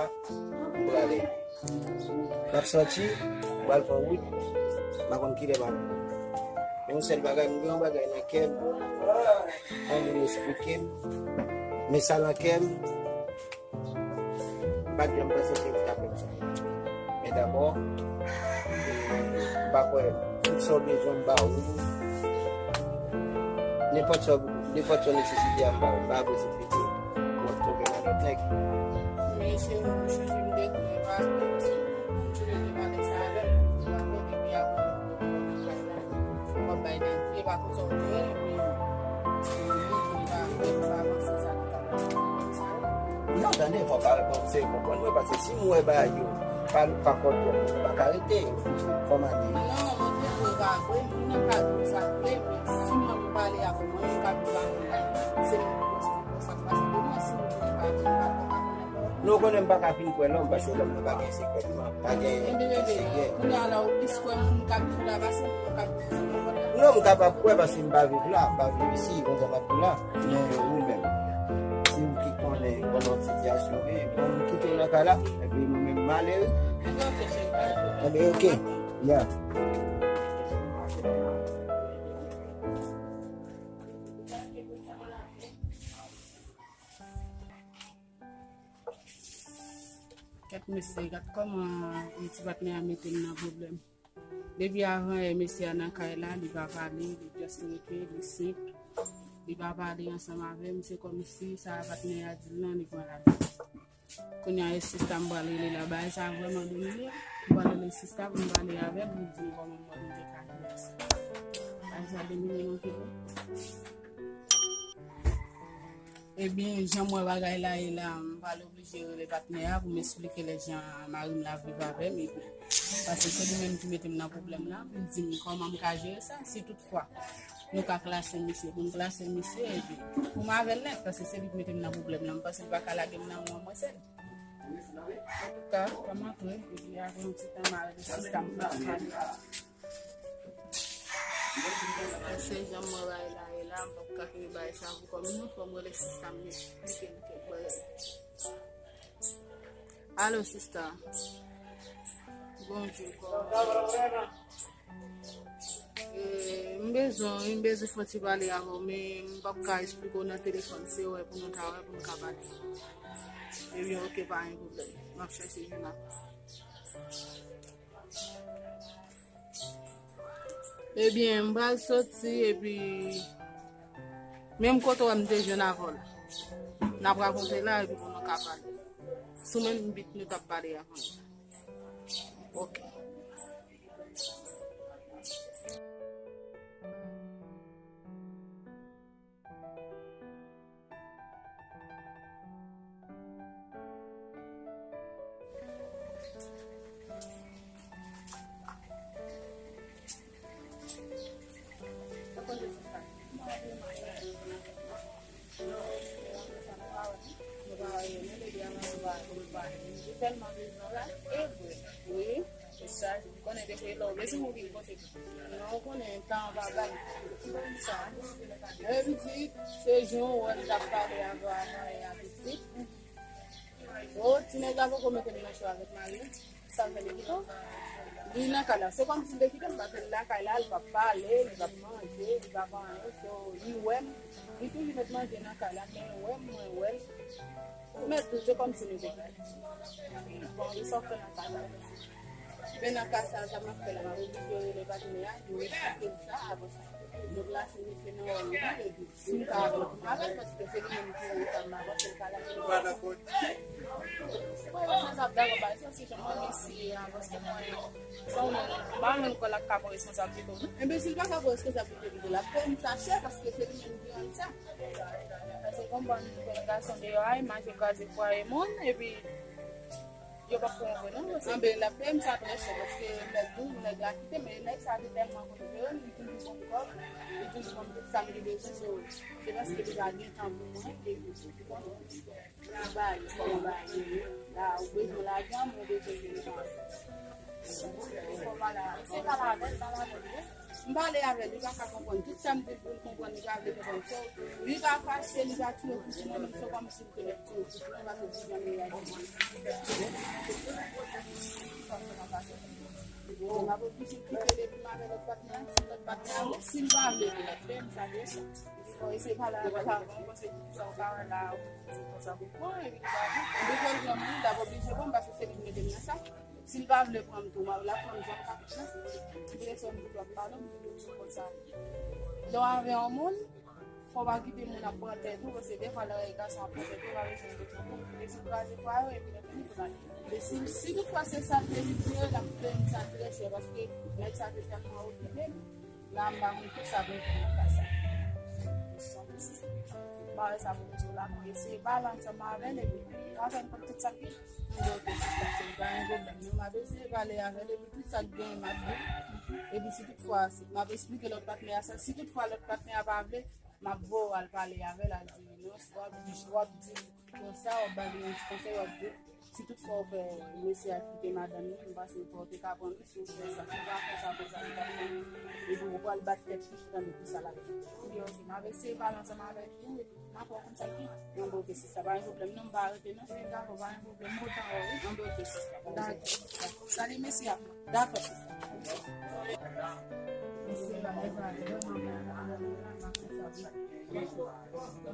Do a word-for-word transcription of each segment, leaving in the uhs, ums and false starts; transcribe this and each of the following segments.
M prale. M ap sòti, m pral fè wout, m pa konn kilè m ap vini. Men yon sèl bagay, m gen yon bagay nan kè m, m anvi eksplike m, men sa nan kè m, m pa t janm panse ke m t ap fè sa. Men dabò, m pa kwè, tout sa w bezwen m ba ou, nenpòt sa, nenpòt sa w nesesite a m ba ou, m pa vle se piti, w ap twonpe nan lòt nèg. Men cheri, m chanje m de kou, e pa vre, paske m toujou te pale sa avè m, m pa konn epi apre, w ap bay nan pye, pa konn sa w te rele, men Non, tande, fò w ka kòmanse konprann mwen, paske si m wè bagay yo pa, pa kòrèk, mwen pa ka rete. Fò m ale. Non, mwen te vre pa vre, moun nan ka di w sa vre, men si mwen m pale avè w, mwen menm ka di w pa vre. Se mwen ki konsa, konsa, paske mwen si m di w pa vre, m pa konn. Non, w konnen m pa ka fin kwè lòm, paske lòm nan pa gen sekrè, pa gen sekrè. Kounye a la, ou plis kwè moun k ap di w la pase moun k ap di w. Non, m kapab kwè paske m pa viv la, m pa viv isi, konsa m ap di w la. Men ou menm, se ou ki konnen kòman sitiyasyon ye, bon, m kite w nan kay la, epi mwen menm m ale wi. Enben, oke, ya. Kèt mesye, gad kòman ti patnè a mete m nan pwoblèm. Depi avan yè, mesye a nan kay la, li pa pale, li just rete, li senp. Li pa pale ansanm avè m, se kòmsi sa patnè a di l lan, li pran ladan. Kounye a, e sista m pral rele la, bagay sa vrèman domine. M pral rele sista pou m pale avè l, pou l di m kòman m wè pou m te ka jere sa. Bagay sa domine m anpil wi. Ebyen, jan m wè bagay la ye la, m pral oblije rele patnè a pou m eksplike lè jan mari m la viv avè m, epi, paske se li menm ki mete m nan pwoblèm la, pou l di m kòman m ka jere sa, si toutfwa nou ka klase misye, pou n klase misye, epi pou m avè l nèt, paske se li ki mete m nan pwoblèm la, m panse li pa ka lage m nan men mwen sèl. Antouka, ban m antre, epi apre yon ti tan, m a rele sista m pou m pale. Se jan m wè bagay la ye la, m p ap ka kenbe bagay sa pou kò m non, fò m rele sista m, li eksplike m kèk bagay. Alo, sista. Bonjou, kòman w ye? Eh, m bezwen, m bezwen fè yon ti pale avè w, men m p ap ka eksplike w nan telefòn, se wè pou nou ta wè, pou nou ka pale. Ebyen, oke, pa gen pwoblèm. M ap chèche jwenn avè w. Ebyen, m pral soti epi menm kote w wè m te jwenn avè w la. N ap rakonte la epi pou nou ka pale. Sou menm bit nou t ap pale avan. Oke. Wi. Mesaj, ou konnen depi lè w bezwen ou vin kote m. Non, ou konnen tan an pa bay. Ki ban m sa. Mwen pitit, se jan w wè m t ap pale avè w avan yè a pitit. O, ti nèg la poko mete m nan cho avèk mari l. Sa fè li kite m. Li nan kay la. Se kòmsi li te kite m, paske li lakay la, li p ap pale, li p ap manje, li p ap anyen. So, li wè m. Li toujou met manje nan kay la, men wè m, mwen wè l. Ou mèt di, se kòmsi nou te kite. Bon, li sòti nan kay la. Men nan ka sa, sa m ap fè la, m ap oblije rele patnè a, nou eksplike l sa, apre sa. Nou plase misye nan wòl nou, epi si m ka avè l, m avè l, paske se li menm ki wè sa m avè l, se l ka lage m. Mwen, mwen sa ap dakò, ba, sa se jan mwen mesye a, paske mwen, se yon moun, m pa renmen kwè l ap ka pran responsablite w, non. Enben, si l pa ka pran responsablite l, l ap peye m sa chè, paske se li menm ki rann sa. Paske konprann jèn gason deyò a, imaj yo kraze fwaye moun, epi yo p ap pran vre non. Anben, l ap peye m sa trè chè, paske m mèt di w, nèg la kite m, e nèg sa te tèlman konn jere m, li toujou ban m kòb, li toujou ban m tout sa m te bezwen, so, se paske li pa gen tan pou mwen, epi, ou konprann? La bay, kòman bay, la, ou bezwen lajan, mwen bezwen jere mari. Kòman la, se pale avè l, pale avè l, wi. M pale avè l, li pa ka konprann. Tout sa m di l pou l konprann, li pa vle konprann. So, li pa fache, li pa tire kou sou mwen, menm se kòmsi m te mèt tire kou sou mwen, paske li janm reyaji. M ap oblije kite depi m avè lòt patnè a, si lòt patnè a, si l pa vle, li lòt lè, m sa vle sa. Bon, eseye pale avè l avan, paske sa w ka wè la, ou di konsa pou pran, epi li pa vle. M bezwen l pran m, li t ap oblije pran m, paske se li ki mete m nan sa. Si l pa vle pran m tou, m ap la pran m jan m ka pran. M te sou m toujou ap pale, m toujou di konsa. Lè w avè yon moun, fò w pa kite moun ap pran tèt ou, paske defwa lè w gason ap pran tèt ou, w pa bezwen tèt ou. Ou bezwen kraze kwa yo, epi lè fini pou n ale. Men si, si toutfwa se sa l te vin dire, l ap peye m sa trè chè, paske nèg sa te tèlman okipe m. La, m pa konn kisa pou m fè nan ka sa. M pa wè sa pou m di w la, mwen eseye pale ansanm avè l, epi avè m konn tout sa ki. M di, "Ok, sista, se pa yon pwoblèm, non, m ap eseye pale avè l, epi tout sa k genyen, m ap di." Epi si toutfwa, si, m ap esplike lòt patnè a sa, si toutfwa lòt patnè a pa vle, m ap voye w al pale avè l, al di, "Non, w ap di, w ap di konsa, w ap ba li yon ti konsèy, w ap di, si toutfwa w fè mesye a kite madanm li, m panse fò w te ka pran risk, si w fè sa, si w pa fè sa konsa, li t ap pran, epi w pral bat tèt li, tande kisa l ap di." M di, "Ok, m ap eseye pale ansanm avèk ou, epi m ap fè w konn sa ki." Anben, ok, sista, pa gen pwoblèm, non, m pa rete, non, se dakò, pa gen pwoblèm, m kontan wè w, wi. Anben, ok, sista, pa gen pwoblèm. Dakò. Salye mesye a. Dakò, sista. Mesye a, e pa, e pa,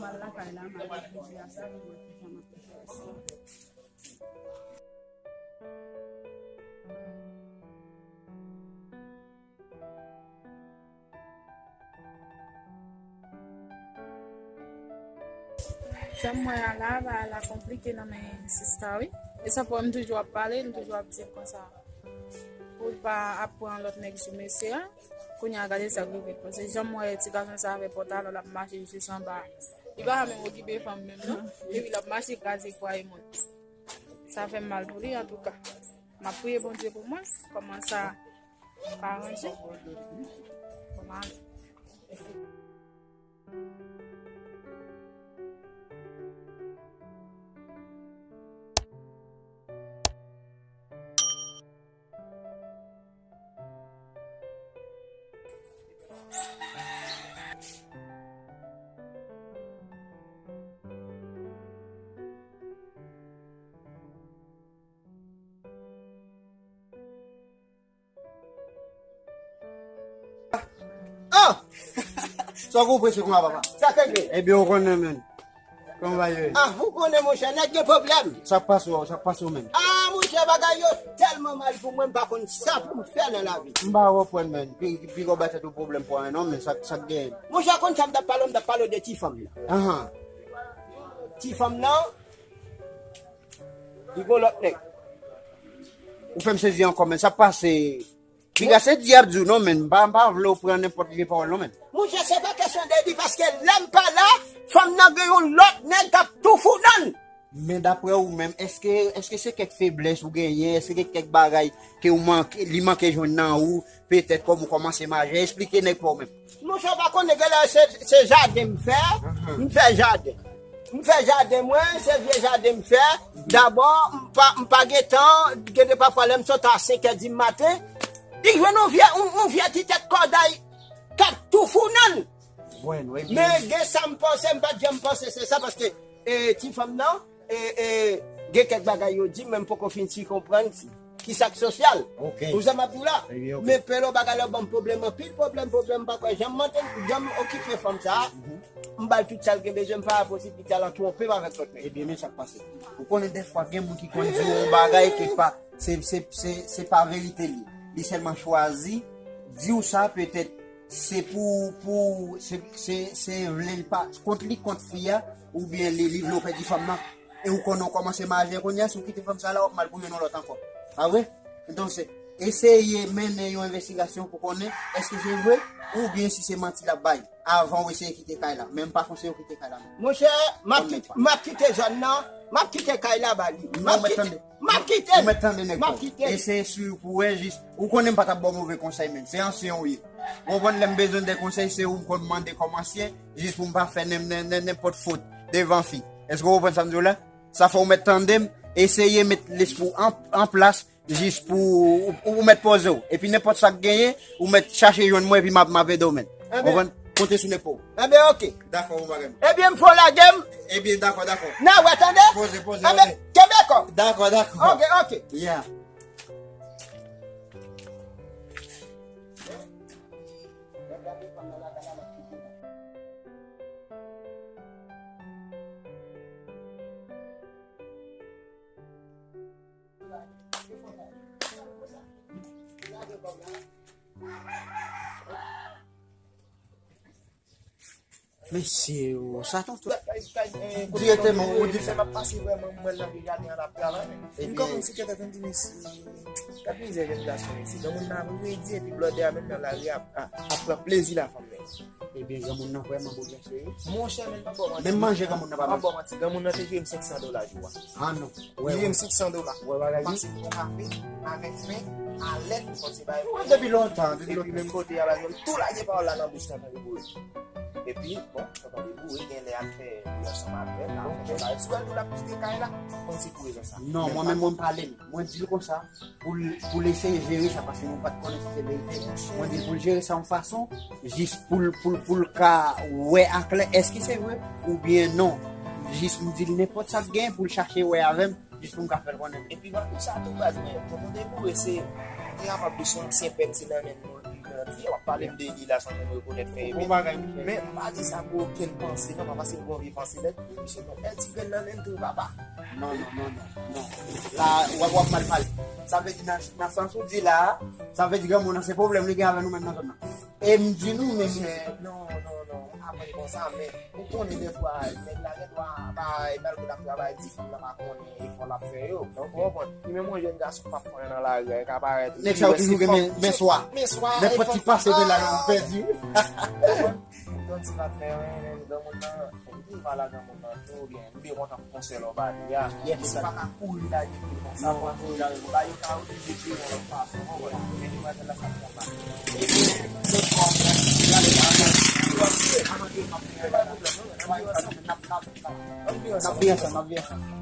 m al lakay la, m al reflechi a sa, m wè ki jan m ap fè. Janm wè a la, bagay la konplike nan men sista, wi. E sa fè m toujou ap pale, m toujou ap di l konsa. Pou l pa ap pran lòt nèg sou mesye a. Kounye a, gade sa k rive. Paske janm wè ti gason sa avè pantalon, l ap mache jis anba. Li pa menm okipe fanm menm, non. Epi l ap mache kraze fwaye moun. Sa fè m mal pou li, antouka. M ap priye Bondye pou mwen, kòman sa ka ranje. Kòman. Oh! Sa w konprann se kòman, papa? Sa k rive? Ebyen, ou konnen, menn. Kòman bagay yo ye? Ah, ou konnen, monchè, nèg gen pwoblèm. Sa k pase w, sa k pase w, menn? Ah, monchè, bagay yo tèlman mal pou mwen, m pa konn sa pou m fè nan lavi. M pa konprann, menn. Pi, pi, pi gwo bay tèt ou pwoblèm pou anyen, non, menn. Sa, sa k genyen? Monchè, konn sa m t ap pale w, m t ap pale w de ti fanm nan. Ahan. Ti fanm nan, li gon lòt nèg. Ou fè m sezi ankò, menn. Sa k pase? Piga se dyab di w non, menn. M pa, m pa vle w pran nenpòt vye pawòl non, menn. Monchè, se pa kesyon de li, paske lè m pa la, fanm nan gen yon lòt nèg k ap tou fou nan l. Men daprè ou menm, èske, èske se kèk feblès ou genyen? Èske gen kèk bagay ke ou manke, li manke jwenn nan ou? Petèt kòm ou kòmanse majè, esplike nèg pa w menm. Monchè, ou pa konnen, genlè se, se jaden m fè, m fè jaden. M fè jaden mwen, se vye jaden m fè. Dabò, m pa, m pa gen tan, gen de pafwa lè m sot a senk è di maten, li jwenn yon vye, yon, yon vye ti tèt kòday k ap tou fou nan l. Bwè nou, epi men gen sa m panse, m pa t janm panse se sa, paske, e, ti fanm nan, e, e, gen kèk bagay yo di, men m poko fin si konprann kisa k sosyal. Ok. Ou sa m ap di w la? Ebyen, ok. Men Pelo bagay la ban m pwoblèm, anpil pwoblèm, pwoblèm, m pa kwè janm mande, janm okipe fanm sa a. M ba l tout sa l gen bezwen, m pa posib li t al an twonpe m avèk lòt nèg. Ebyen, men sa k pase. Ou konnen dèfwa gen moun ki konn di w yon bagay ke pa, se, se, se, se pa verite li. Li sèlman chwazi di w sa, petèt se pou, pou, se, se, se vle l pa, kont li, kont fi a, oubyen li, li vle w pèdi fanm nan. E ou konnen w kòmanse majè kounye a, si w kite fanm sa la, w ap mal pou jwenn yon lòt ankò. Pa vre? Entonse, eseye mennen yon envestigasyon pou konnen èske se vre oubyen si se manti l ap bay avan w eseye kite kay la. Men m pa konseye w kite kay la non. Monchè, m ap kite, m ap kite zòn nan, m ap kite kay la ba li. M ap kite, m ap kite. Ou mèt tande nèg pa w. Eseye swiv pou wè jis. Ou konnen m pa t ap ba w move konsèy menm. Se ansyen ou ye. Ou konprann lè m bezwen de konsèy, se ou m konn mande kòm ansyen, jis pou m pa fè nen-, nen-, nen-, nenpòt fot devan fi. Èske w konprann sa m di w la? Sa fè w mèt tande m, eseye met lespri w an, an plas, jis pou ou, ou mèt poze w. Epi nenpòt sa k genyen, ou mèt chache jwenn mwen, epi m ap, m ap ede w, menn. Ou konprann? Konte sou nepo. Enben, oke. Dakò, bon bagay. Ebyen, m fò lage m. Ebyen, dakò, dakò. N a wè, tande? Poze, poze, Enben, poze. Kenbe kò. Dakò, dakò. Oke, oke. Yeah. Mesye, o, sa tonton. Direkteman, ou di sa. M ap pase vrèman, mwen nan jaden an ap travay. M kòmanse kèt atann di mesye. Gad mizè jèn gason mesye. Granmoun nan ap redi epi blòdè a menm nan lari a ap, ap, ap pran plezi lafanm. Ebyen, granmoun nan vrèman boulvèse, wi. Monchè, men m pa ba w manti. Menm manje granmoun nan pa manje. M pa ba w manti. Granmoun nan te jwe m senk san dola jou a. Ah non. Li jwe m senk san dola. Wè bagay li. Pase m pran kafe, avèk fen, alèt, m sòti bay. Wè, depi lontan, depi lontan. Epi menm kote a la, nou tou lage pawòl la nan bouch nan tande boure. Epi, bon, sa tande boure, gen lè al fè boure ansanm avè l, al fè bagay. Si w wè l tou l ap kite kay la, konn se pou rezon sa. Non, mwen menm, mwen m pale l. Mwen di l konsa. Pou l, pou l eseye jere sa, paske nou pa t konnen si se verite. Mwen di l pou l jere sa yon fason, jis pou l, pou l, pou l ka wè aklè èske se vre oubyen non. Jis m di l nenpòt sa k gen pou l chache wè avè m, jis pou m ka fè l konnen. Epi, ban nou sa tou, baz, men, tonton Deboure, se, m te kapab di se yon ansyen pèn, se nan men nou li grandi, w ap pale m de li la, se yon moun rekonèt fè epi. Bon bagay, Michel. Men, m pa di sa pou okenn panse, non, pa paske m gen yon vye panse nèt, misye, non, L ti grenn nan men m tou, papa. Non, non, non, non, non. La, w ap, w ap mal pale. Sa vle di nan, nan sans ou di la a, sa vle di granmoun nan se pwoblèm li gen avè nou menm nan zòn nan. E m di nou menm. Monchè, non, non, non, m pa pran l konsa, men ou konnen dèfwa, nèg la gen dwa pa, e malgre l ap travay di, fanm nan pa konnen efò l ap fè yo. Donk, ou konprann? Li menm yon jèn gason k p ap fè anyen nan lari a, li ka parèt. Nèg sa yo toujou gen men, men swa. Men swa, nenpòt ti pase de la, yo pèdi. Ou konprann? Yon ti patnè, men, men granmoun nan, li pa la granmoun nan tou, oubyen li te kontan pou konsèy lè w ba li a. Yes, sir. Ou pa ka kouri lage tou konsa, ou pa kouri lage tou. Ba yo ka oblije jere yon lòt fason, ou konprann? Men demwazèl la sa pran pa. N ap viv ansanm, n ap viv ansanm.